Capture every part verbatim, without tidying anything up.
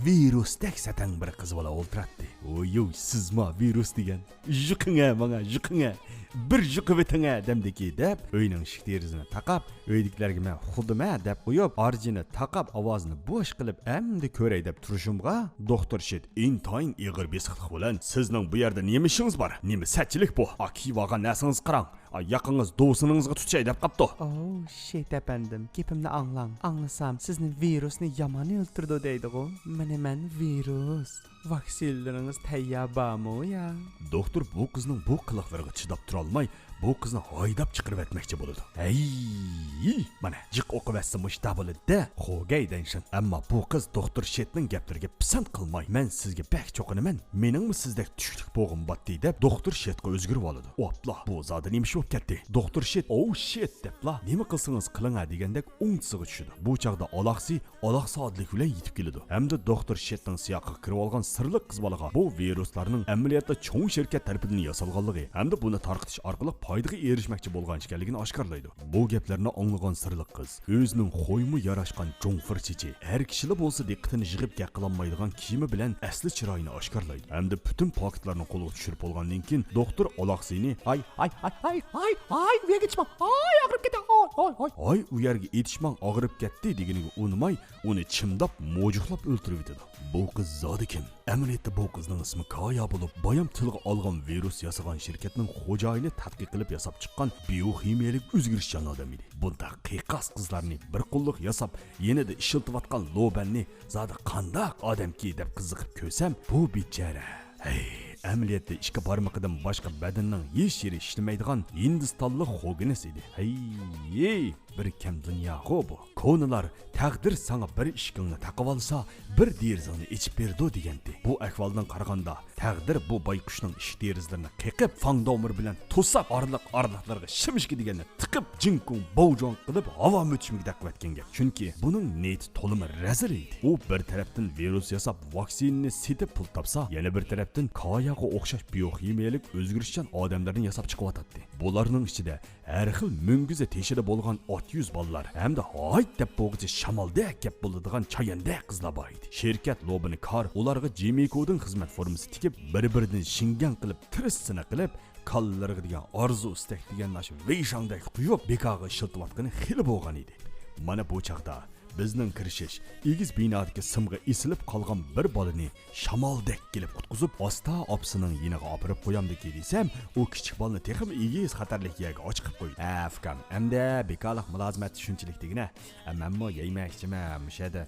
ۋىرۇستەك سەتەڭ بىر قىز بالا ئولتۇراتتى. ۋوي، سىزما ۋىرۇس دېگەن؟ يۇقۇڭە ماڭا، يۇقۇڭە! بىر يۇقۇۋېتىڭە دەمدىكى دەپ، ئۆينىڭ ئىشىك دېرىزىنى تاقاپ، ئۆيدىكىلەرگە مەن خۇدىمە دەپ قويۇپ، ئارجىنى تاقاپ، ئاۋازىنى بوش قىلىپ، ئەمدى كۆرەي دەپ تۇرۇشۇمغا، دوختۇر شىت ئىنتايىن ئېغىر بېسىقلىق بىلەن، سىزنىڭ بۇ يەردە نېمە ئىشىڭىز بار؟ نېمە سەتچىلىك بۇ؟ ئا، كىيىۋالغان نەرسىڭىزگە قاراڭ. ئا، ياقىڭىز دوۋسىنىڭىزغا تۇتۇشاي دەپ قاپتۇ. ئوۋ، شىت ئەپەندىم، گېپىمنى ئاڭلاڭ. ئاڭلىسام، سىزنى ۋىرۇسنى يامان ئۆلتۈرىدۇ دەيدىغۇ. مانا مەن ۋىرۇس. ۋاكسىنىلىرىڭىز تەييار بارمۇ يا؟ دوختۇر بۇ قىزنىڭ بۇ قىلىقلىرىغا چىداپ تۇرالماي، بۇ قىزنى ھايداپ چىقىرىۋەتمەكچى بولىدۇ. ھەي، مانا جىق ئوقۇۋەتسە مۇشتا بولىدۇ-دە، خوگەي دەنشىن. ئەمما بۇ قىز دوختۇر شېتنىڭ گەپلىرىگە پىسەنت قىلماي، مەن سىزگە بەك چوقۇنىمەن، مېنىڭمۇ سىزدەك چۈشكۈلۈك بوغۇم بار دەپ، دوختۇر شېتقا ئۆزگىرىۋالىدۇ. ئوپلا، بۇ زادى نېمە ئىش بولۇپ كەتتى؟ دوختۇر شېت، ئوۋ شېت دەپلا، نېمە قىلسىڭىز قىلىڭە دېگەندەك ئوڭچىسىغا چۈشىدۇ. بۇ چاغدا ئالاقسى ئالاقسادىلىك بىلەن يېتىپ كېلىدۇ ھەمدە دوختۇر شېتنىڭ سىياقىغا كىرىۋالغان سىرلىق قىز بالىغا بۇ ۋىرۇسلارنىڭ ئەمەلىيەتتە چوڭ شىركەت تەرىپىدىن ياسالغانلىقى ھەمدە بۇنى تارقىتىش ئارقىلىق پايدىغا ئېرىشمەكچى بولغان ئىكەنلىكىنى ئاشكارىلايدۇ. بۇ گەپلەرنى ئاڭلىغان سىرلىق قىز ئۆزىنىڭ خويمۇ ياراشقان جۇڭفېر چېچى، ئەر كىشىلا بولسا دىققىتىنى يىغىپ گەپ قىلالمايدىغان كىيىمى بىلەن ئەسلى چىرايىنى ئاشكارىلايدۇ ھەمدە پۈتۈن پاكىتلارنى قولىغا چۈشۈرۈپ بولغاندىن كېيىن، دوختۇر ئالاقسىنى، ھاي، ھاي، ھاي، ھاي، ھاي، ھاي، ئۇ يەرگە ئېتىشماڭ، ھاي، ئاغرىپ كېتە، ھاي، ھاي، ھاي. ھاي، ئۇ يەرگە ئېتىشماڭ، ئاغرىپ كەتتى دېگىنىگە ئۇنىماي، ئۇنى چىمداپ، موجۇقلاپ ئۆلتۈرۈۋېتىدۇ. بۇ قىز زادى كىم؟ ئەمەلىيەتتە بۇ قىزنىڭ ئىسمى كايا بولۇپ، بايام تىلغا ئالغان ۋىرۇس ياسىغان شىركەتنىڭ خوجايىنى تەتقىق قىلىپ ياساپ چىققان بىيوخىمىيەلىك ئۆزگىرىشچان ئادەم ئىدى. بۇنداق قىيقاس قىزلارنى بىر قوللۇق ياساپ، يېنىدا ئىشلىتىۋاتقان لوبەننى زادى قانداق ئادەمكى دەپ قىزىقىپ كۆرسەم، بۇ بىچارە، ھەي، ئەمەلىيەتتە ئىككى بارمىقىدىن باشقا بەدىنىنىڭ ھېچ يېرى ئىشلىمەيدىغان ھىندىستانلىق خوگىنىس ئىدى. ھەي، بىر كەم دۇنياغۇ بۇ. كونىلار، تەقدىر ساڭا بىر ئىشىكىڭنى تاقىۋالسا، بىر دېرىزىڭنى ئېچىپ بېرىدۇ دېگەنتى. بۇ ئەھۋالدىن قارىغاندا، تەقدىر بۇ بايقۇشنىڭ ئىشىك دېرىزىلىرىنى قېقىپ، فاڭداۋمىر بىلەن توساپ، ئارىلىق ئارىلىقلارغا شىمشىكى دېگەننى تىقىپ، جىڭكۇڭ باۋجۇاڭ قىلىپ ھاۋا مۆچۈمىگە دەققىۋەتكەن گەپ. چۈنكى بۇنىڭ نىيىتى تولىمۇ رەزىل ئىدى. ئۇ بىر تەرەپتىن ۋىرۇس ياساپ، ۋاكسىنىنى سېتىپ پۇل تاپسا، يەنە بىر تەرەپتىن كاياغا ئوخشاش بىيوخىمىيەلىك ئۆزگىرىشچان ئادەملەرنى ياساپ چىقىۋاتاتتى. بۇلارنىڭ ئىچىدە ھەر خىل مۈڭگۈزى تېشىدا بولغان ئات يۈز بالىلار ھەمدە ھايت دەپ بولغۇچە شامالدەك گەپ بولىدىغان چاياندەك قىزلار بار ئىدى. شىركەت لوبىنى كار ئۇلارغا جىمىكودىن خىزمەت فورمىسى تىكىپ، بىر-بىرىدىن شىنگەڭ قىلىپ، تىرىس سىنا قىلىپ، كاللىلىرىغا دېگەن ئارزۇ ئىستەك دېگەن ناخشا ۋېيشاڭدەك قۇيۇپ، بىكارغا ئىشلىتىۋاتقىنى خېلى بولغان ئىدى. مانا بۇ چاغدا بىزنىڭ كىرىشىش ئېگىز بىنادىكى سىمغا ئېسىلىپ قالغان بىر بالىنى شامالدەك كېلىپ قۇتقۇزۇپ، ئاستا ئاپىسىنىڭ يېنىغا ئاپىرىپ قويامدىكى دېسەم، ئۇ كىچىك بالىنى تېخىمۇ ئېگىز خەتەرلىك يەرگە ئاچىقىپ قويدى. ھە، ئۇكام، ئەمدى بىكارلىق مۇلازىمەتتە شۇنچىلىك دېگىنە. ھە، مەنمۇ يەيمەن ئىچىمەن مۇشۇ يەردە.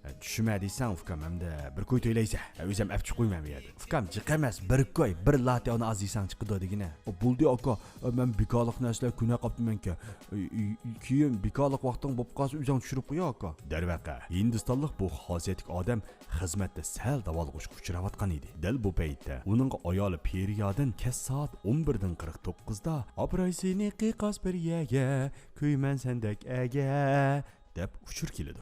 ھە، چۈشىمەن دېسەڭ، ئۇكام، ئەمدى بىر كوي تۆلەيسەن. ھە، ئۆزۈم ئەپ چىقىپ قويىمەن بۇ يەردە. ئۇكام، جىق ئەمەس، بىر كوي، بىر لاتتېنى ئاز يېسەڭ چىقىدۇ دېگىنە. ئۇ بولدى ئاكا، مەن بىكارلىق نەرسىلەر كۆنە قاپتىمەنكەن. كېيىن بىكارلىق ۋاقتىڭ بولۇپ قالسا ئۆزۈڭ چۈشۈرۈپ قويا ئاكا. دەرۋەقە، ھىندىستانلىق بۇ خاسىيەتلىك ئادەم خىزمەتتە سەل داۋالغۇشقا ئۇچراۋاتقان ئىدى. دەل بۇ پەيتتە ئۇنىڭغا ئايالى پېرىيادىن كەچ سائەت ئون بىردىن قىرىق توققۇزدا «ئاپىراي سېنى قىيقاس بىر يەرگە، كۆيىمەن سەندەك ئەرگە» دەپ ئۇچۇر كېلىدۇ.